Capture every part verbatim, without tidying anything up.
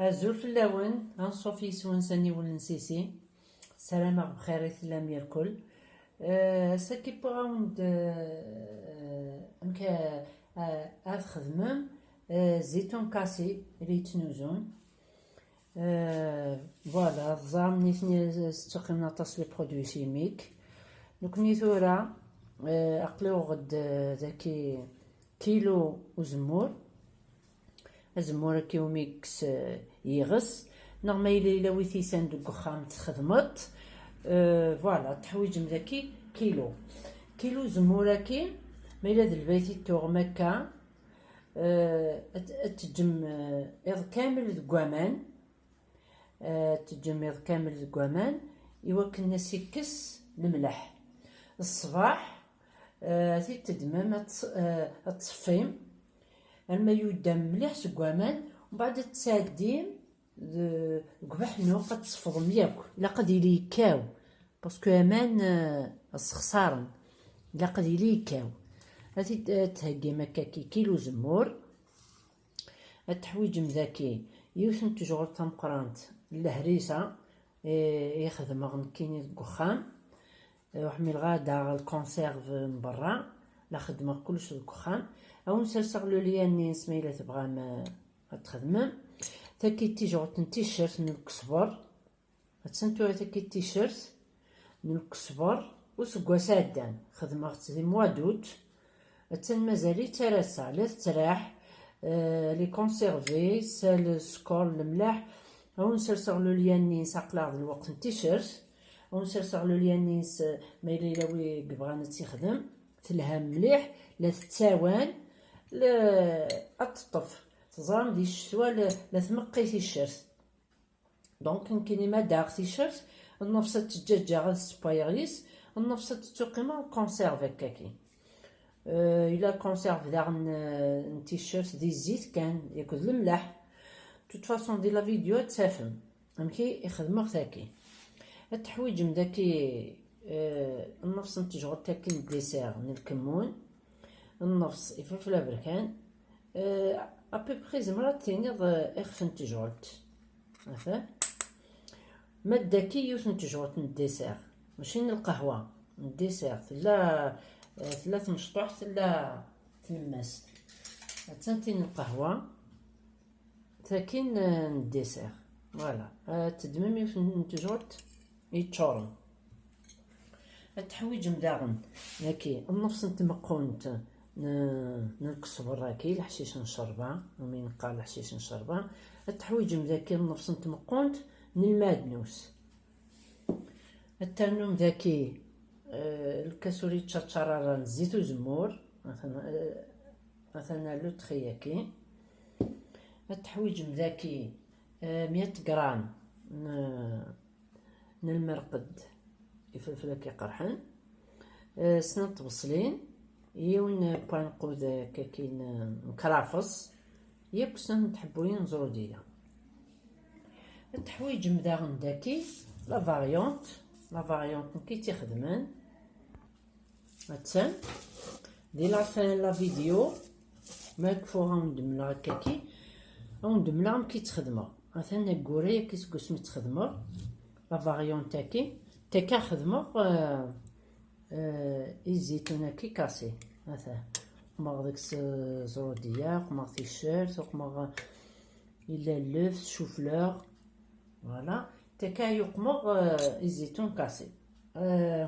Azul fell-awen, anṣuf yes-wen s aniwel n Sisi. Ssarameɣ bxir i tellam irkul. Eh, ass-agi wwiɣ-awen-d, eh, amek, eh, ad txedmem, eh, zitun kasi i la yettnuzun. Eh, voilà, teẓram nitni tettuqimen aṭas les produits chimiques. Nekkni tura, eh, aql-i uɣeɣ-d, eh, daki kilu uzemmur. Azemmur-agi umi yekkes, eh, yiɣes, neɣ ma yella yella wi t-yusan deg uxxam txedmeḍ-t. Eh, voilà, teḥwiǧem daki kilu. Kilu uzemmur-agi, ma yella d lbayt i tuɣem akka, eh, ad, ad teǧǧem, eh, iḍ kamel deg waman. Eh, ad teǧǧem iḍ kamel deg waman i wakken ad s-ikkes lemleḥ. Ṣṣbeḥ, eh, ad t-id-teddmem, ad ts-, eh, ad tṣeffim arma yuddam mliḥ seg waman, mbeɛd ad t-tɛeddim d-, deg ubeḥnuq, ad tsefḍem yakk. Ilaq ad yili yekkaw, parce que aman, eh, ad sexsaren. Ilaq ad yili yekkaw. Ad t-id-, ad theggim akka ki-, kilu uzemmur. Ad teḥwiǧem daki yiwet n tejɣult tameqqrant n lehrisa, eh, i xedmeɣ nekkini deg uxxam. Eh, ur ḥmileɣ ara daɣ lkonserv n berra, la xeddmeɣ kullec deg uxxam. Ad wen-serseɣ le lien-nni-ines ma yella tebɣam, eh, ad txedmem. Taki d tijɣult n ticcert n lkesber. Attan tura taki d ticcert n lkesber useggas iɛeddan. Xedmeɣ-tt di mois d'août. Attan mazal-itt ar ass-a. La tettraḥ, eh, elle est conservée, sel, sskeṛ, lemleḥ. Ad wen-serseɣ le lien-nni-ines, aql-aɣ d lweqt n ticcert. Ad wen-serseɣ le lien-nni-ines, eh, ma yella yella wi yebɣan ad tt-ixdem. Telha mliḥ, la tettawan, la, ad teṭṭef. Teẓram di ccetwa la, la tmeqqi ticcert. Donc, nekkini ma daɣ ticcert, nnefs ad tt-ǧǧaǧǧaɣ ad ssewwayeɣ yis, nnefs ad tt-ttuqimeɣ lkonserv akkaki. Euh, yella lkonserv daɣen, euh, n ticcert di zzit kan, akked lemleḥ. De toute façon, di la vidéo ad tafem amek i, i xedmeɣ taki. Ad teḥwiǧem daki, euh, nnefs n tejɣult akin n dessert n lkemmun, nnefs ifelfel aberkan, euh, à peu près zemreḍ ad tiniḍ, euh, ixef n tejɣult. Ata. Ma d daki yiwet n tejɣult n dessert, mačči n lqahwa, n dessert. Tella, eh, tella tmecṭuḥt, tella tlemmast. Attan tin n lqahwa, takin, eh, n dessert. Voilà. Eh, teddmem yiwet n tejɣult yeččuren. Ad teḥwiǧem daɣen, daki, nnefs n tmeqqunt n, n lkesber-agi, leḥcic n ccerba, umi neqqar leḥcic n ccerba. Ad teḥwiǧem daki nnefs n tmeqqunt n lmaɛdnus. Ad ternum daki, eh, lkas ur yettčaččar ara n zzit uzemmur, atan, eh, atan le tri-agi. Ad teḥwiǧem daki, eh, mya gram n, n lmerqed, ifelfel akka iqerḥen, eh, snat tbeṣlin, yiwen n wanqud, eh, kakin, eh, n krafeṣ, yakk snat n tḥebbuyin n ẓrudiya. Ad teḥwiǧem daɣen daki la variante, la variante nekk i tt-ixedmen. Attan. Di la fin la vidéo, ma kfuɣ ad wen-d-mleɣ akkaki, ad wen-d-mleɣ amek i tt-xedmeɣ. Atan ayyur-a yakk seg wasmi tt-xedmeɣ, la variante-agi, takka xedmeɣ, euh, euh, i zzitun-agi kasi. Atan. Uqmeɣ deg-s, euh, ẓrudiya, uqmeɣ ticcert, uqmeɣ, euh, yella llef, chou-fleur. Voilà. Takka yuqmeɣ, euh, i zzitun kasi. Euh,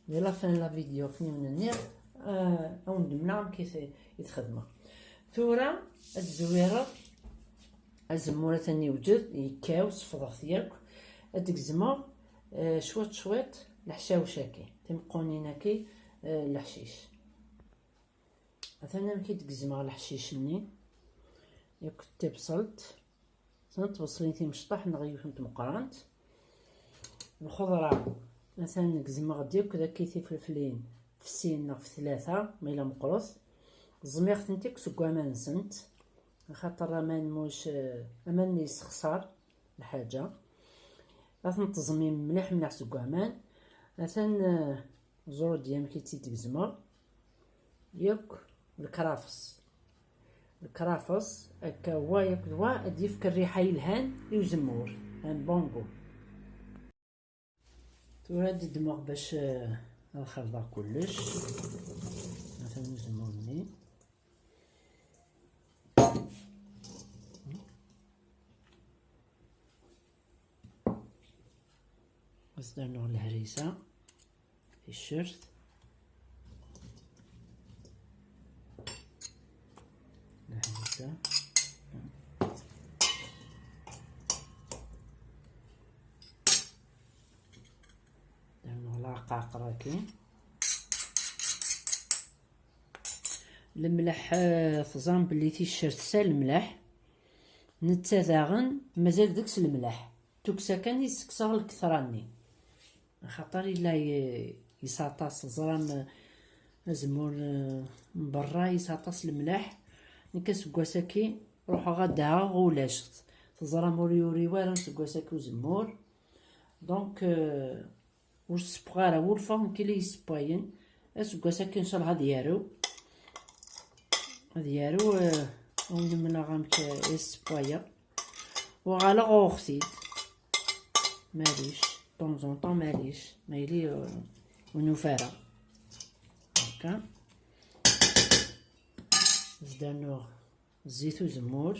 di la fin la vidéo kniwen-nni, euh, ad wen-d-mleɣ amek i t-, i t-xedmeɣ. Tura ad zwireɣ azemmur atan yewjed, yekkaw, sefḍeɣ-t yakk. Ad d-gezmeɣ, euh, cwiṭ cwiṭ leḥcawec-agi, timeqqunin-agi, euh, leḥcic. Atan amek i d-gezmeɣ leḥcic-nni, yakk tibṣelt. Snat tbeṣlin timecṭaḥ neɣ yiwet n tmeqqrant. Lxeḍra, atan gezmeɣ-d yakk daki tifleflin f sin neɣ f tlata, ma yella meqqret. Ẓmiɣ-tent yakk seg waman-nsent, axaṭer aman muc, eh, aman yessexṣar lḥaǧa. Ad tent-teẓmim mliḥ mliḥ seg waman. Atan, eh, ẓrudiya amek i tt-id-gezmeɣ. Yakk lekrafes. Krafiṣ, akka wa akked wa ad d-yefk rriḥa yelhan i uzemmur, un bon goût. Tura ad ddmeɣ bac, eh, ad xelḍeɣ kullec. Atan uzemmur-nni. Ad s-d-rnuɣ lehrisa, ticcert, lehrisa. Rnuɣ leɛqaqer-agi. Lemleḥ, eh, teẓram belli ticcert tesɛa lemleḥ. Netta daɣen mazal deg-s lemleḥ. Tukksa kan i s-kkseɣ lketṛa-nni. Axaṭer yella y-, yesɛa aṭas, teẓram, eh, azemmur, eh, n berra yesɛa aṭas lemleḥ. Nekk aseggas-agi ruḥeɣ ad d-aɣeɣ ulac. Teẓram ur yuriw ara aseggas-agi uzemmur. Donc, euh, ur ssewweɣ ara, ur ffɣeɣ nekk i la yessewwayen. Aseggas-agi ncallah ad yarew. Ad yarew, euh, ad wen-mleɣ amek i ssewwayeɣ. Uɣaleɣ uɣeɣ-t-id. Maɛlic, de temps en temps maɛlic. Ma yili, euh, ur nufi ara. Akka. Zdaneɣ zzit uzemmur.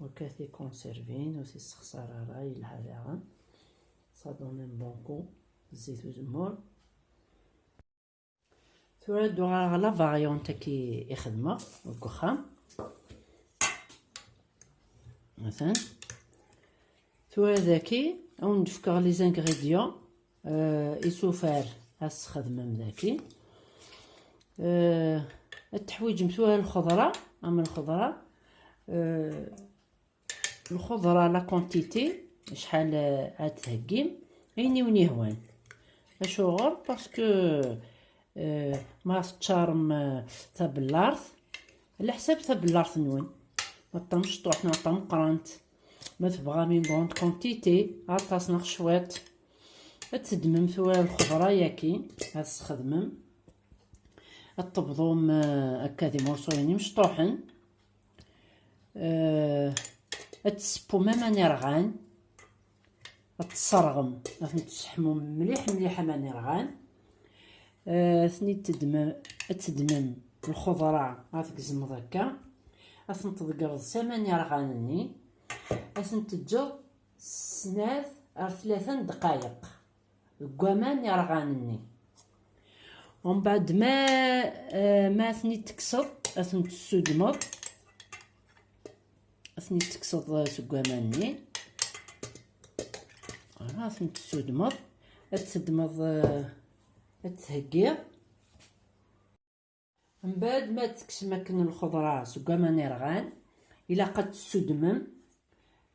Ur k-, tikonservin ur t-issexṣar ara, yelha daɣen. Ça donne un bon goût, zzit uzemmur. Tura ad d-uɣaleɣ la variante-agi i xedmeɣ deg uxxam. Atan. Tura daki, ad wen-d-fkeɣ les ingrédients, euh, isufar ad s-xedmem daki. Euh, ad teḥwiǧem tura lxeḍra, am lxeḍra, euh, lxeḍra la quantité, acḥal, euh, ad theggim, ayen i wen-yehwan. Acuɣer? Parce que, euh, ma teččarem, euh, tabellart, leḥsab tabellart-nwen. Ma d tamecṭuḥt neɣ d tameqqrant. Ma tebɣam une grande quantité, aṭas neɣ cwiṭ. Ad teddmem tura lxeḍra-yaki, ad tesxedmem. Ad tebḍum, euh, akka d imurṣuyen imecṭuḥen. Euh, ad tessewwem aman irɣan. Ad tserɣem, ad ten-tesseḥmum mliḥ mliḥ aman irɣan. Eh, ad ten-id-teddmem, ad teddmem lxeḍra, ad tgezmeḍ akka, ad ten-tḍeggreḍ s aman irɣan-nni, ad ten-teǧǧeḍ snat ar tlata n ddqayeq deg waman irɣan-nni. Umbeɛd ma, eh, ma ad ten-id-tekkseḍ, ad ten-tessudmeḍ, ad ten-id-tekkseḍ seg waman-nni. Voilà, ad ten-tessudmeḍ. Ad teddmeḍ, eh, ad theggiḍ. Mbeɛd ma ad tekksem akken lxeḍra seg waman irɣan, ilaq ad tessudmem,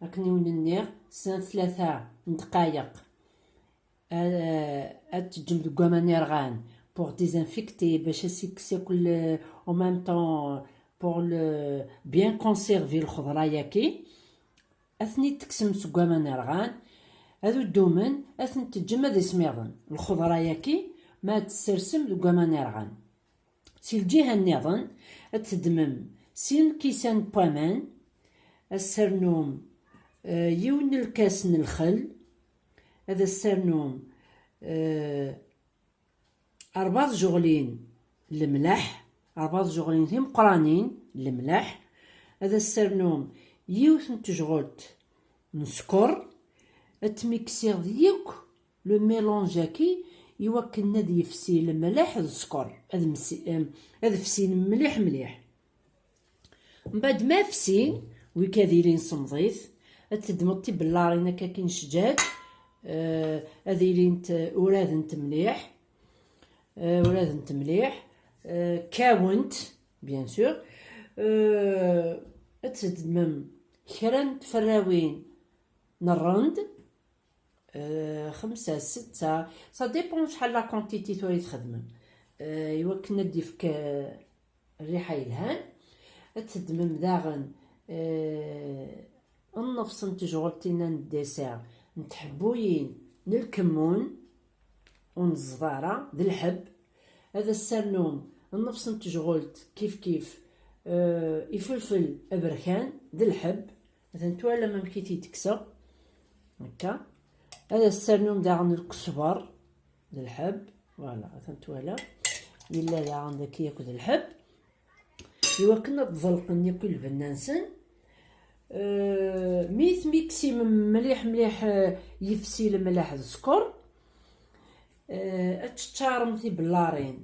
akken i wen-nniɣ, snat tlata n ddqayeq. Euh, ad teǧǧem deg waman irɣan pour désinfecter, bac ad s-ikkes akk le, en même temps pour le bien conserver lxeḍra-yaki. Ad ten-id-tekksem seg waman irɣan, ad uddumen, ad ten-teǧǧem ad ismiḍen. Lxeḍra-yaki, ma ad tsersem deg waman irɣan. Si lǧiha nniḍen, ad teddmem sin lkisan n waman, ad ternum, eh, yiwen n lkas n lxel, ad as-ternum, eh, rebɛa tjeɣlin n lemleḥ, rebɛa tjeɣlin timeqqranin n lemleḥ, ad as-ternum yiwet n tejɣelt n sskeṛ, ad tmiksiḍ yakk le mélange-agi i wakken ad yefsi lemleḥ d sskeṛ, ad msi-, em, ad fsin mliḥ mliḥ. Mbeɛd ma fsin, wik ad ilin semḍit, ad teddmeḍ tibellarin akka akin ccǧaǧ, eh, ad ilint uradent mliḥ, eh, uradent mliḥ, eh, kkawent, bien sûr, eh, ad teddmem kra n tferrawin n rrend, eh, xemsa, setta, ça dépend شحال la quantité tura i txedmem. Eh, i wakken ad d-yefk, eh, rriḥa yelhan. Ad teddmem daɣen, eh, nnefṣ n tejɣelt-inna n dessert n tḥebbuyin n lkemmun, ur neẓẓed ara, d lḥebb. Ad as-ternum nnefṣ n tejɣelt kif kif, euh, ifelfel aberkan d lḥebb. Atan twalam amek i t-id-kkseɣ. Akka. Ad as-ternum daɣen lkesber d lḥebb. Voilà, atan twalam. Yella daɣen daki akked lḥebb. Iwakken ad ḍelqen yakk i lbenna-nsen. Euh, mi tmiksim mliḥ mliḥ, euh, yefsi lemlaḥ d sskeṛ, euh, ad teččarem tibellarin,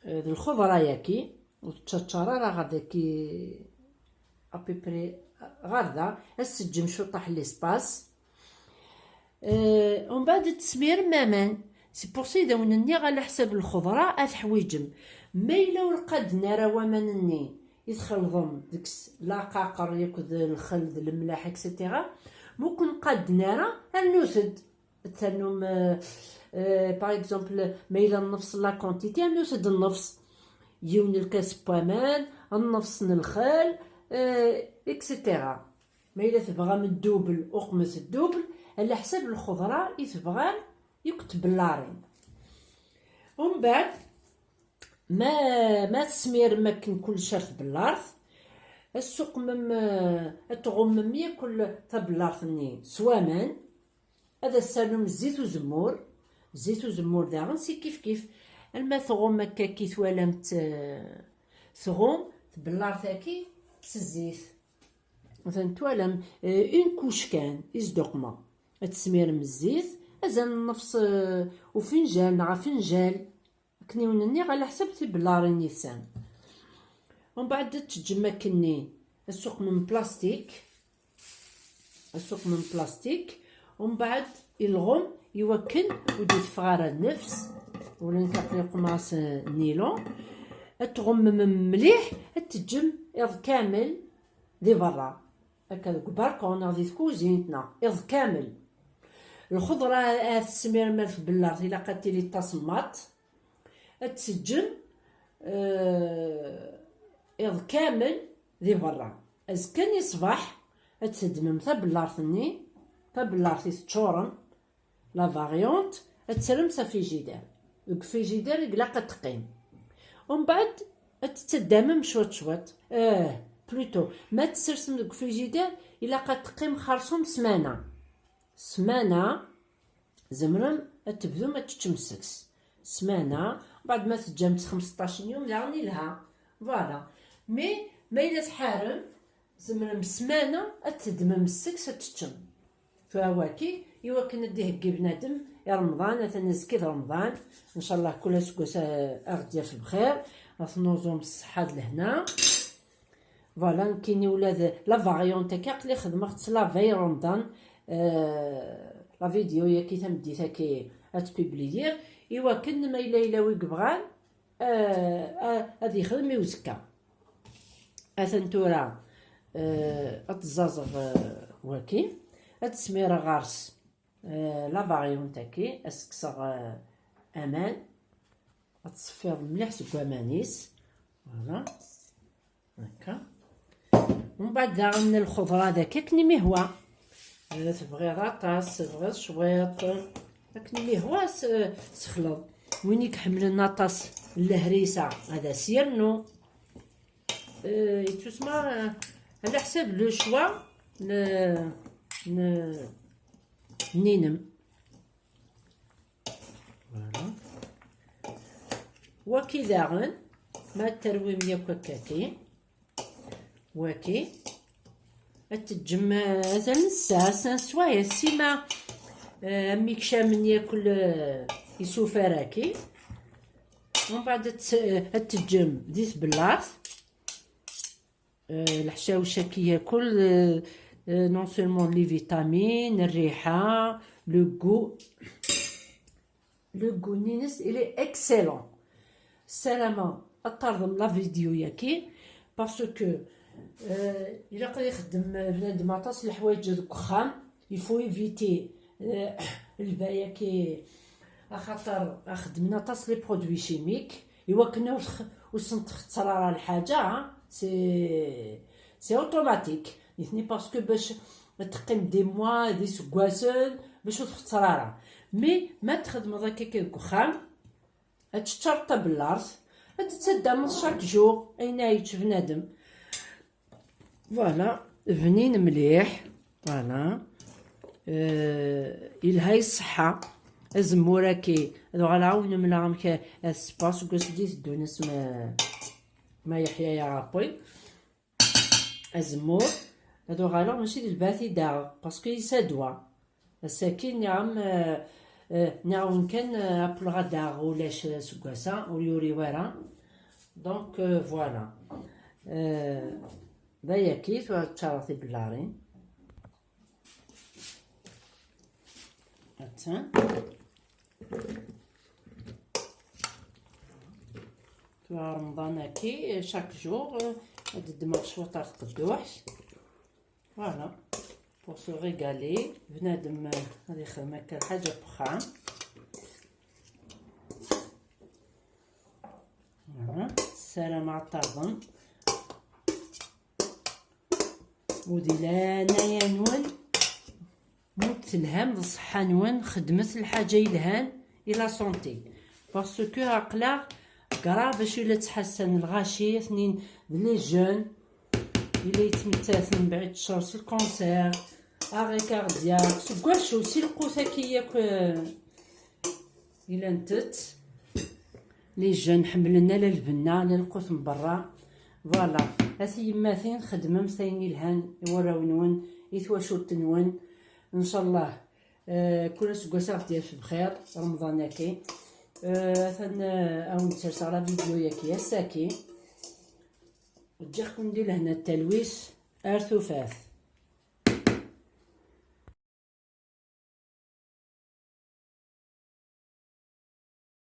euh, d lxeḍra-yaki, ur tettaččar ara ɣer daki, à peu près, ɣer da, ad s-teǧǧem cuṭaḥ n l'espace. Euh, umbeɛd ad tesmirem aman. C'est pour ça i d awen-nniɣ, ala ḥsab lxeḍra ad teḥwiǧem. Ma yella ur qadden ara waman-nni i txelḍem deg-s laqaqer yakk d lxel d lemlaḥ, et cetera, ma ur ken-qadden ara, rnut-d. Ad ternum, euh, euh, par exemple, ma yella nnefs la quantité, rnut-d nnefs. Yiwen lkas n waman, nnefs n lxel, euh, et cetera. Ma yella tebɣam ddubel, uqmet ddubel, ala ḥsab lxeḍra i tebɣam yakk tbellarin. Umbeɛd, ma, ma tesmirem akken kullec ar tbellart, ad tessuqmem, eh, ad tɣummem yakk tabellart-nni s waman, ad as-ternum zzit uzemmur, zzit uzemmur daɣen si kifkif, alma tɣumm akka ki twalam-tt, eh, tɣumm tbellart-agi s zzit. Atan twalam, euh, une couche kan i s-d-uqmeɣ. Ad tesmirem zzit, azal n nnefs, euh, ufenjal neɣ afenjal. Akken i wen-nniɣ, ala ḥsab tibellarin i tesɛam. Umbeɛd ad teǧǧem akkenni, ad tessuqmem plastik. Ad tessuqmem plastik. Umbeɛd ilɣem iwakken ur d-iteffeɣ ara nnefs. Ula nekk aql-i uqmeɣ-as, euh, nilon. Ad tɣummem mliḥ, ad teǧǧem iḍ kamel di berra, akka deg ubarkun neɣ di tkuzint neɣ iḍ kamel. Lxeḍra ad tesmirem ar tbellart, ilaq ad tili d tasemmaḍt, ad teǧǧem, eh, iḍ kamel di berra. Azekka-nni ṣṣbeḥ ad teddmem tabellart-nni, tabellart i teččurem, la variante, ad terrem s afijidar. Deg ufijidar i ilaq ad teqqim. Umbeɛd ad tettaddamem cwiṭ cwiṭ. Eh, plutôt, ma tsersem deg ufijidar, ilaq ad teqqim xerṣum ssmana. Ssmana, tzemrem ad tebdum ad teččem seg-s. Ssmana, umbeɛd ma teǧǧam-tt xemseṭṭac n yum, daɣen ilha. Voilà. Mais, ma yella tḥarem, tzemrem ssmana ad teddmem seg-s ad teččem. Tura waki, iwakken ad d-iheggi bnadem i Remḍan, atan azekka d Remḍan, ncallah kul aseggas a, a ɣ-d-yaf bxir, ad tnuẓum s ṣṣeḥḥa d lehna. Voilà, nekkini ula d la variante-agi aql-i xedmeɣ-tt la veille Remḍan, euh, la vidéo-yagi tameddit-agi ad tt-publiyiɣ, iwakken ma yella yella wi yebɣan, euh, a, ad yexdem i uzekka. Atan tura, euh, ad tẓaẓeɣ, euh, waki, ad tesmireɣ ɣer-s, euh, la variante-agi, ad s-kkseɣ, euh, aman, ad tṣeffiḍ mliḥ seg waman-is. Voilà. Akka. Umbeɛd daɣen lxeḍra d akka akken imi yehwa. Eh, tebɣiḍ aṭas, tebɣiḍ cwiṭ. Akken imi yehwa s-, sexleḍ. Win i iḥemmlen aṭas n lehrisa, ad as-yernu. Eh, yettusma, eh, ala ḥsab le choix n, n, n inem. Voilà. Waki daɣen, ma terwim yakk akkaki, waki, ad teǧǧem, eh, azal n ssaɛa, ssaɛa n sswayeɛ, sima, eh, am ikcamen yakk, eh, isufar-agi. Umbeɛd ad t-, ad teǧǧem di tbellart. Euh, leḥcawec-agi yakk, euh, euh, non seulement les vitamines, rriḥa, le goût. Le goût-nni-ines, il est excellent. Ssarameɣ ad terḍem la vidéo-yagi, parce que, euh, ilaq ad ixeddem bnadem aṭas n leḥwayeǧ deg uxxam. Il faut éviter, euh, lba-yagi, axaṭer xeddmen aṭas les produits chimiques, iwakken ur tx-, ur sen-txetter ara lḥaǧa, hein. C'est, c'est automatique. Nitni parce que bac ad teqqim des mois, d iseggasen, bac ur txetter ara. Mais ma txedmeḍ akka deg uxxam, ad teččareḍ tabellart, ad tettaddameḍ chaque jour ayen ara yečč bnadem. Voilà, bnin mliḥ. Voilà. Euh, yelha i ṣṣeḥḥa. Azemmur-agi, ad uɣaleɣ ad wen-mleɣ amek ad ṣebbeɣ seg wass d-iteddun, ass ma, ma yeḥya yaɣ apwi. Azemmur, ad uɣaleɣ mačči d lbati daɣ, parce que yessadwa. Ass-agi nniɣ-am, euh, euh, nniɣ-awen kan, euh, apel ɣa daɣ ulac, euh, seg wass-a, ur yuri wara. Donc, euh, voilà. Euh, d ayagi, tura ččareɣ tibellarin. Attan. Tura Remḍan-agi, chaque jour, euh, ad ddmeɣ cwiṭ ar tqedduḥt. Voilà. Pour se régaler, bnadem, euh, ad ixdem akka lḥaǧa n wexxam. Voilà. Ssarameɣ ad taḍen. U di leɛnaya-nwen, mi telham d ṣṣeḥḥa-nwen, xedmet lḥaǧa yelhan i la santé. Parce que aql-aɣ grave acu i la ttḥassan lɣaci, atnin d les jeunes i la yettmettaten mebɛid ccṛeɛ s lkanser, arrêt cardiaque, seg wacu, si lqut-agi yakk, euh, i la ntett. Les jeunes ḥemmlen ala lbenna, ala lqut n berra. Voilà, a tiyemmatin, xedmemt ayen ilhan i warraw-nwen, i twacult-nwen. Ncallah, euh, kul aseggas ad ɣ-d-yaf bxir, Remḍan-agi. Euh, atan, euh, a wen-d-serseɣ la vidéo-yagi ass-agi. Ǧǧiɣ-ken di lehna d talwit, ar tufat.